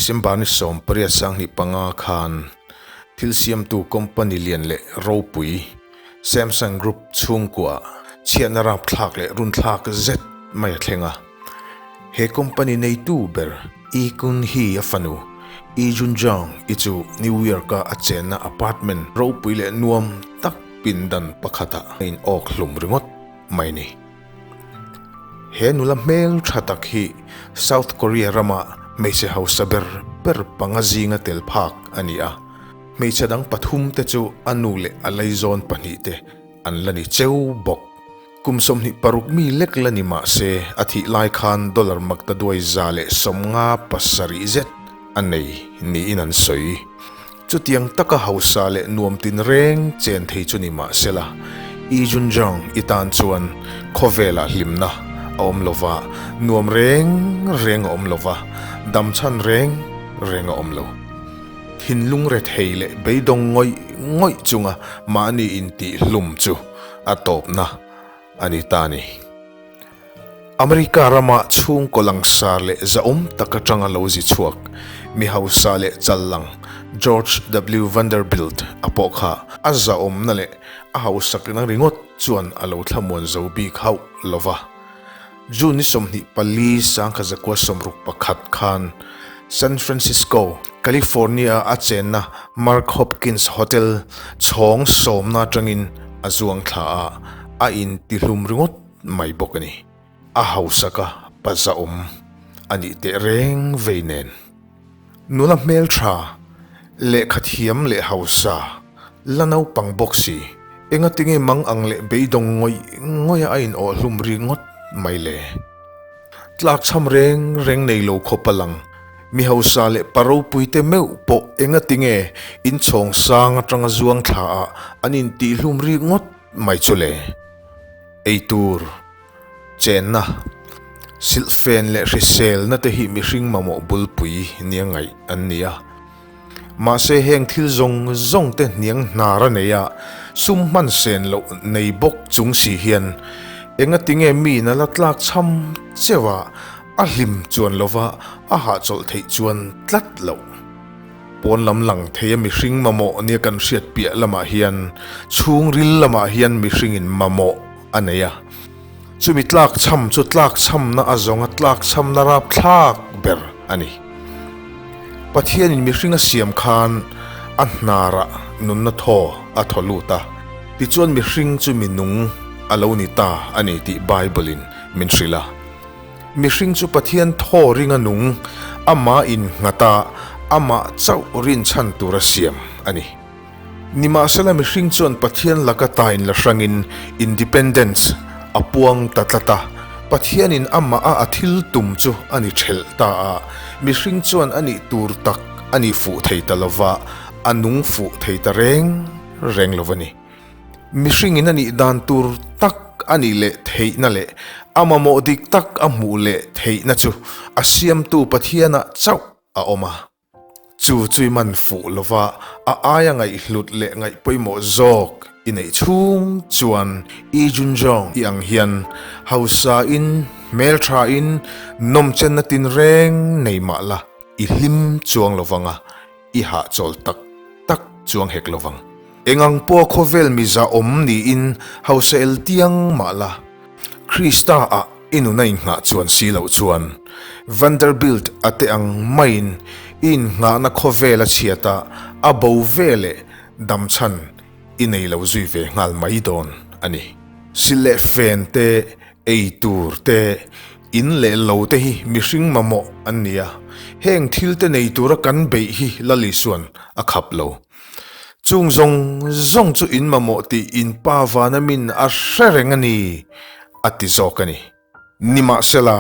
December ni 85 khan thil siamtu company lian leh ropui Samsung Group chhungkua chhiatna rapthlak leh runthlak zet mai a thleng a. He company neitu ber Lee Kun-hee a fanu Lee Jun-jung i chu New York-a a chenna apartment ropui leh nuam tak pindan pakhatah a inawk hlum ringawt mai ni. He nula hmel tha tak hi South Korea rama hmeichhe hausa ber ber panga zinga tel phak a ni a, hmeichhe dang pathum te chu a nu leh a laizawn pahnihte an la ni cheu bawk. Kum 26 mi lek la ni mah se a thih lai khan dollar maktaduai 157 zet a nei niin an sawi. Chutiang taka hausa leh nuam tinreng chen thei chu ni mah sela, Lee Jun Jung i tan chuan khawvelah hlimna a awm lo va, nuam reng reng a awm lo va, dam chhan reng reng a awm lo. Thinlung rethei leh beidawng ngawih ngawih chunga mahni intihhlum chu a tawpna a ni ta a ni. America rama chhungkaw langsar leh zahawm tak atanga lo zi chhuak mi hausa leh challang George W. Vanderbilt a pawh kha a zahawmna leh a hausakna ringawt chuan a lo thlamuan zo bik hauh lo va. June ni 24 1961 khan San Francisco, California a chenna Mark Hopkins Hotel chhawng sawmna atangin a zuang thla a, a intihlum ringawt mai bawk a ni. A hausaka pa zahawm a nih teh reng vei nen. Nula hmeltha, lehkha thiam leh hausa, la naupang bawk si, engatinge mang ang leh beidawng ngawih ngawih a inawh hlum ringawt mai le? Tlakchham reng reng nei lo khawp a lang. Mi hausa leh pa ropuite meuh pawh engatinge inchhawng sang atanga zuang thla ah an intihhlum ringawt mai chu le? Eitur, chenna, silhfen leh hriselna te hi mihring mamawh bulpui nia ngaih an ni a. Mahse heng thil zawng zawng te hniang hnar a nei a, sum hman sen loh nei bawk chung si hian engatinge mi na la tlak chham cheu a, a hlim chuan lova a hahchawlh theih chuan tlat loh. Pawn lam lang thei a mihring mamawh nia kan hriat piah lamah hian chhungril lamah hian mihringin mamawh a nei a. Chumi tlak chham chu tlak chhamna a zawnga tlak chhamna rapthlak ber a ni. Pathianin mihring a siam khan a hnarah nunna thaw a thaw lut a, tichuan mihring chu mi nung a lo ni ta a ni tih Bible-in min hrilh a. Mihring chu Pathian thaw ringa nung, amah innghat a, amah chauh rinchhan tura siam a ni. Nimahsela mihring chuan Pathian laka tain la hrangin independence a puang ta tlat a, Pathianin amah a a thil tum chu a ni thelh ta a, mihring chuan a nih tur tak a nih fuh thei ta lova, a nung fuh thei ta reng reng lo a ni. Mihringin a nih dan tur tak a nih leh theihna leh a mamawh dik tak a hmuh leh theihna chu a siamtu Pathianah chauh a awm a. Chu chui man fuh lova a aia ngaihhlut leh ngaih pawimawh zawk i neih chhung chuan I Junjong i ang hian hausa in, hmeltha in, nawmchenna tinreng nei mah la i hlim chuang lovang a, I hahchawl tak tak chuang hek lovang. Engang pawh khawvel miza awm niin hausa el tiang mah la, Krista ah i nun a inghah chuan si loh chuan Vanderbilt a te ang maiin i inghahna khawvel a chhiat a, a bo ve leh dam chhan i nei lo zui ve nghal mai dawn a ni. Silh leh fen te, ei tur te, In leh lo te hi mihring mamawh an ni a, heng thil te nei tura kan beih hi Lalisuan a khap lo. Chung zawng zawng chu in mamawh tih in pa vana min a hre reng a ni, a ti zawk a ni. Nimahsela,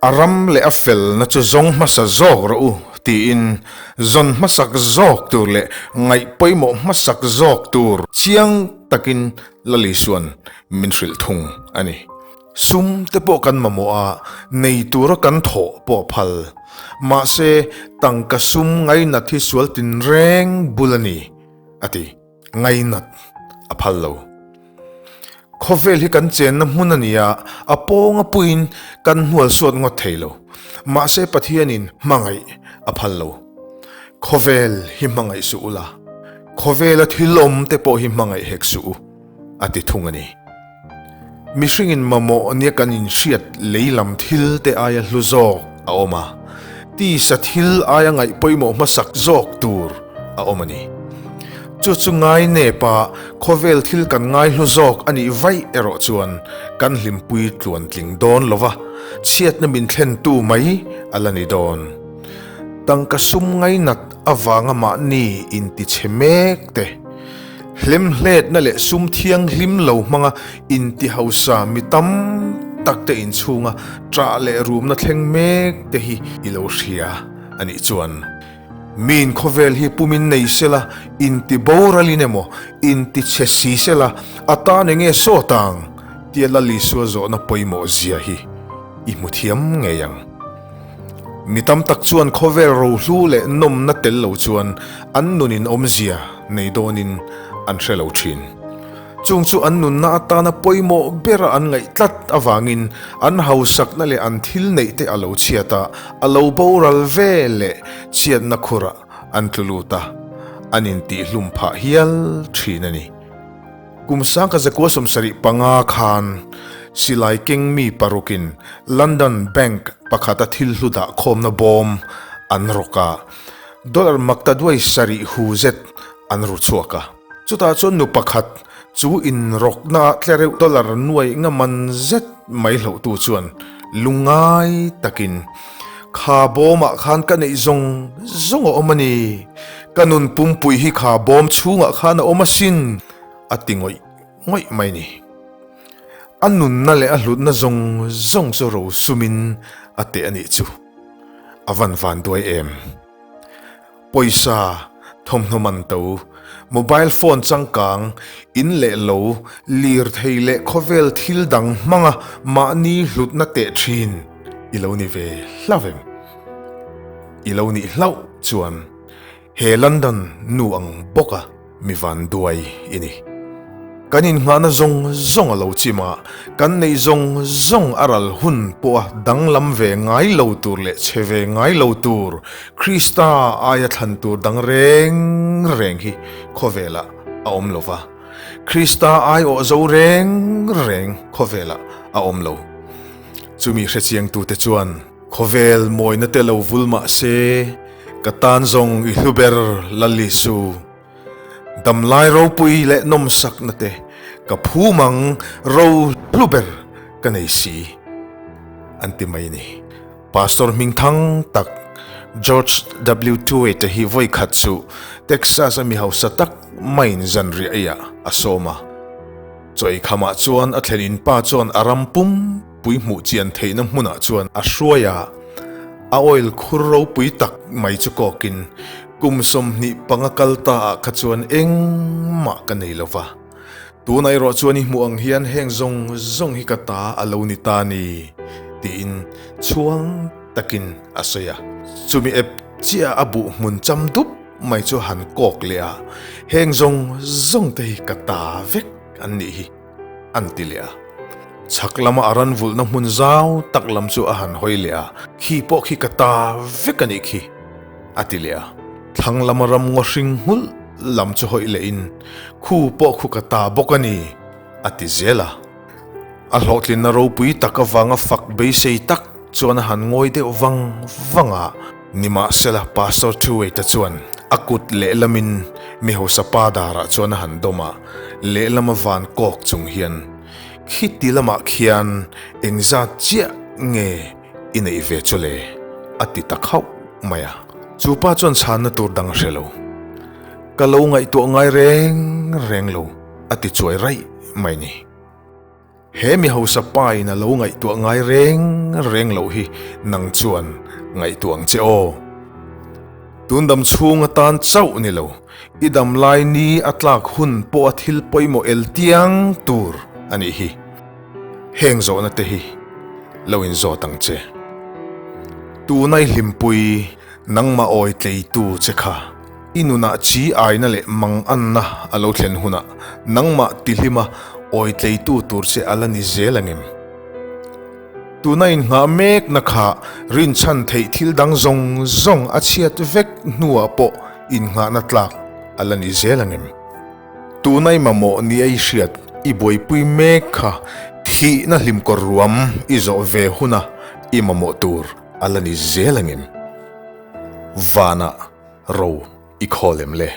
a ram leh a felna chu zawng hmasa zawk rawh u tiin zawn hmasak zawk tur leh ngaih pawimawh hmasak zawk tur chiang takin Lalisuan min hrilh thung a ni. Sum te pawh kan mamawh a, nei tura kan thawh pawh a phal. Mahse, tangka sum ngainat hi sual tinreng bul a ni, a ti. Ngainat a phal lo. Khawvel hi kan chenna hmun a ni a, a pawnga puiin kan hnual suat ngawt thei lo. Mahse, Pathianin hmangaih A phal lo. Khawvel hi hmangaih suh ula, khawvela thil awm te pawh hi hmangaih hek suh u, a ti thung a ni. Mihringin mamawh nia kan inhriat lei lam thil te aia hlu zawk a awm a, tisa thil aia ngaih pawimawh hmasak zawk tur a awm a ni. Chu chu ngai nepa khawvel thil kan ngai hlu zawk a nih vaih erawh chuan kan hlimpui tluantling dawn lo va, chhiatna min thlentu mai a la ni dawn. Tangka sum ngainat avanga mahni intichhe mek te, Hlemhletna leh sum thianghlim lo hmanga intihausa mi tam tak te inchhunga ṭah leh rumna thleng mek te hi i lo hria a nih chuan miin khawvel hi pumin nei sela, intiboralin emaw, intichhe si sela a tan enge sawt ang tia Lal Isua zawhna pawimawh zia hi i hmu thiam ngei ang. Mi tam tak chuan khawvel rohlu leh nawmna tel lo chuan an nunin awmzia nei dawnin an hre lo thin. Chung chu an nunna atana pawimawh bera an ngaih tlat avangin an hausakna leh an thil neih te a lo chhiat a, a lo boral ve leh chhiatna khurah an tlu lut a, an intihhlum phah hial thin a ni. Kum sangka zakua 75 khan silai keng mi parukin London Bank pakhata thil hlu dah khawmna bawm an rawk a, dollar maktaduai sarih hu zet an ru chhuak a. Chutah chuan nu pakhat chu inrawkna tlereuh dollar nuai nga man zet mai hlohtu chuan lungngai takin, Kha bawmah khan ka neih zawng zawng a awm a ni. Ka nun pumpui hi kha bawm chhungah khan a awm asin, a ti ngawih ngawih mai ni. A nunna leh a hlutna zawng zawng chu ro sumin a teh a nih chu. A van van duai em. Pawisa, thawmhnaw man to, mobile phone changkang, in leh lo, lirthei leh khawvel thil dang hmanga mahni hlutna teh thin i lo ni ve hlauh em? I lo nih hlauh chuan he London nu ang bawka mi van duai i ni. Kan innghahna zawng zawng a lo chim a, kan neih zawng zawng a ral hun pawha danglam ve ngai lo tur leh chhe ve ngai lo tur Krista aia thlan tur dang reng reng hi khawvelah a awm lo va, Krista aiawh zo reng reng khawvelah a awm lo. Chumi hrechiangtute chuan. Khawvel mawina te lo vul mah se, ka tan zawng i hlu ber Lalisu. Damlai ropui leh nawmsakna te ka phum ang ro hlu ber ka nei si, an ti mai ni. Pastor hmingthang tak George W. Tuwait te hi vawi khat chu Texas a mi hausa tak maiin zanriah eiah a sawm a. Chaw ei khamah chuan a thlen in pa chuan a ram pum pui hmuh chian theihna hmunah chuan a hruai a, a oil khur ropui tak mai chu kawkin kum 25 kal ta ah kha chuan engmah ka nei lo va, tunah erawh chuan i hmuh ang hian heng zawng zawng hi ka ta a lo ni ta ni tiin chhuang takin a sawi a. Chumi ep chiah a buh hmun cham dup mai chu han kawk leh a, heng zawng zawng te hi ka ta vek an nih hi. an ti leh a. Chhak lama a ran vulhna hmun zau tak lam chu a han hawi leh a, Khi pawh khi ka ta vek a nih khi, a ti leh a. Thlang lama ram ngaw hring nghulh lam chu hawi lehin, Khu pawh khu ka ta bawk a ni, a ti zel a. A hlawhtlinna ropui tak avanga fak beisei tak chuan a han ngawi deuh vang vang a. Nimahsela Pastor Thuwaita chuan a kut lehlamin mi hausa pa darah chuan a han dawm a, lehlama van kawk chung hian, Khiti lamah khian engzat chiah nge i neih ve chu le? a ti ta khauh mai a. Chu pa chuan chhanna tur dang a hre lo. Ka lo ngaihtuah ngai reng reng lo, a ti chuai raih mai ni. He mi hausa pa in a lo ngaihtuah ngai reng reng loh hi nang chuan ngaihtuah ang che aw. Tun dam chhung atan chauh ni lo, i dam lai ni a tlak hun pawh a thil pawimawh el tiang tur a nih hi. Heng zawhna te hi lo in zawt ang che. Tuna i hlimpui Nangmah awi tleitu che kha i nunah chi aina leh manganna a lo thlen hunah nangmah tihlima awi tleitu tur che a la ni zel angem? Tuna innghah mekna kha rinchhan theih thil dang zawng zawng a chhiat vek hnuah pawh innghahna tlak a la ni zel ang em? Tuna i mamawh ni a i hriat i buaipui mek kha thihna hlimkawr ruam i zawh ve huna i mamawh tur a la ni zel ang em? Vanah ro i khawl em le?